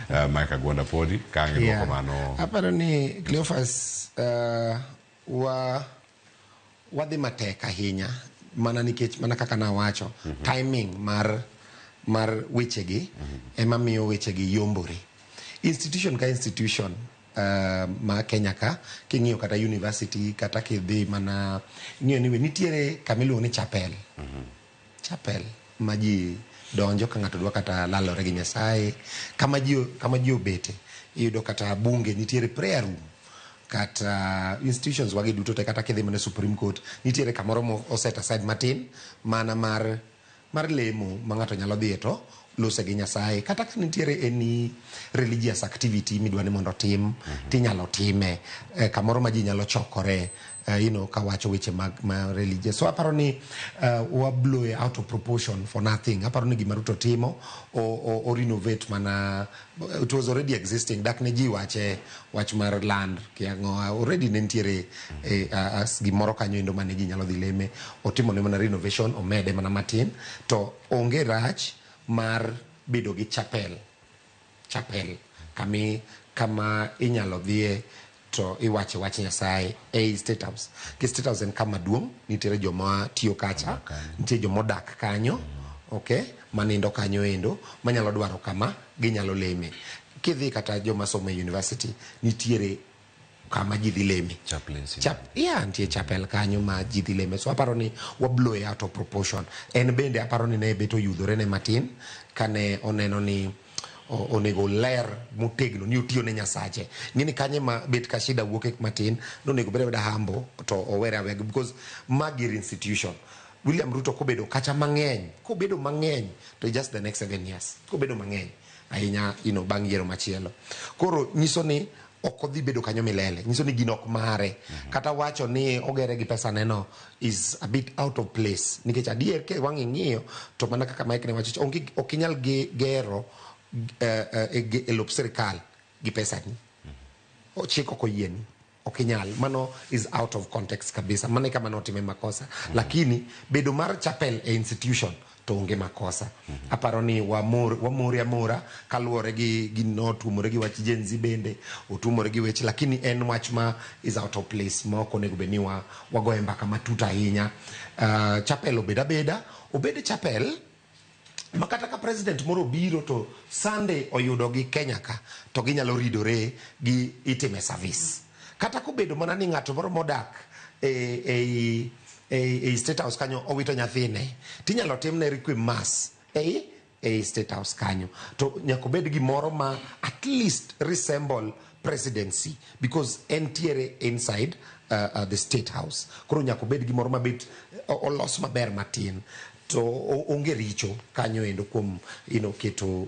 Mike Agwanda podi ka ang' idwoko mano. Aparo ni Cleophas, wa wadhi matek ahinya mana nikech mana kaka nawacho, timing mar wechegi ema miyo wechegi yombore. Institution ka institution ma Kenya ka, king'iyo kata university, kata kidhi mana ing'iyo ni nitiere kama iluongo ni chapel. Chapel ma ji donjo ka ng'ato dwa kata lalore gi Nyasaye, kama ji obete. Iyudo kata bunge nitiere prayer room, kata institutions wagi duto te, kata kidhi mana e Supreme Court, nitiere kamoro mo oset aside matin mana mar lemo ma ng'ato nyalo dhiye to lose gi Nyasaye, kata ka nitiere any religious activity midwa ni mondo otim, tinyalo time kamoro ma ji nyalo chokore kawacho weche mag ma religious. So aparo ni wa blow it out of proportion for nothing. Aparo ni gima Ruto timo, o renovate mana, it was already existing. Dak ne ji wache wach mar land kiang'o, already ne nitiere gimoro kanyo endo mane ji nyalo dhi leme. Otimo ne mana renovation, omede mana matin, to onge rach mar bedo gi chapel kama inyalo dhiye to iwache wach Nyasaye ei State House. Ki State House en kama duong', nitiere joma tiyo kacha, nitie joma odak kanyo, okay, manindo kanyo endo, manyalo dwaro kama ginyalo leme. Kidhi kata joma somo e university, nitiere kama ji dhi leme. Chaplaincy. Yeah, nitie chapel kanyo ma ji dhi leme. So aparo ni wa blow it out of proportion. En bende aparo ni ne bet oyudhore ne matin kane oneno ni onego ler motegno ni otiyo ne Nyasache. Ng'eni kanye ma bet ka shida wuok matin, nonego bed abeda humble to owere aweya, because magi institution. William Ruto kobedo kacha mang'eny, kobedo mang'eny to just the next 7 years, kobedo mang'eny ahinya, bang' yiero machielo. Koro nyiso ni ok odhi bedo kanyo milele, nyiso ni gino ok mare. Kata wacho ni ogere gi pesa neno is a bit out of place, nikech adier ke wang' ing'iyo to mana kaka Mike ne wacho, onge, ok inyal gero e lop sirikal gi pesani. Chik ok oyieni, ok inyal. Mano is out of context kabisa. Mano e kama notime makosa. Lakini bedo mar chapel e institution to onge makosa. Aparo ni wamor, wamore amora kaluwore gi ginotuomore gi wach Gen Z, bende otuomore gi weche, lakini en wach ma is out of place, ma ok onego bed ni wagoye mbaka matut ahinya. Chapel obed abeda, obed chapel ma kata ka president moro obiro to Sunday oyudo gi Kenya ka, to ginyalo ridore gi itime service, kata kobedo mana ni ng'ato moro modak e State House kanyo owito nyathine, tinyalo timne requiem mass ei State House kanyo. To nyaka obed gimoro ma at least resemble presidency, because entiere inside the State House. Koro nyaka obed gimoro mabet olos maber matin, to onge richo kanyo endo kuom keto.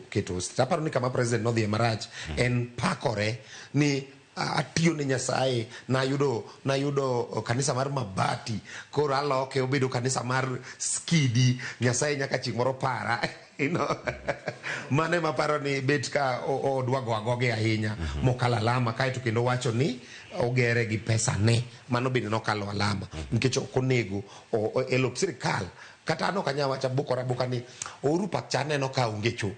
Aparo ni kama president nodhiye marach en pakore ni atiyo ne Nyasaye, nayudo kanisa mar mabati, koro aloke obedo kanisa mar skidi. Nyasaye nyaka chieng' moro para. Mano ema paro ni bet ka odwa go agoge ahinya mokalo alama. Kaeto kendo wacho ni ogere gi pesa ne, mano bende nokalo alama, nikech ok onego e lop sirikal. Kata an ok anyal wacho abukora abuka ni Uhuru Park cha aneno ka onge cho.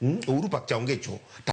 Uhuru Park cha onge cho.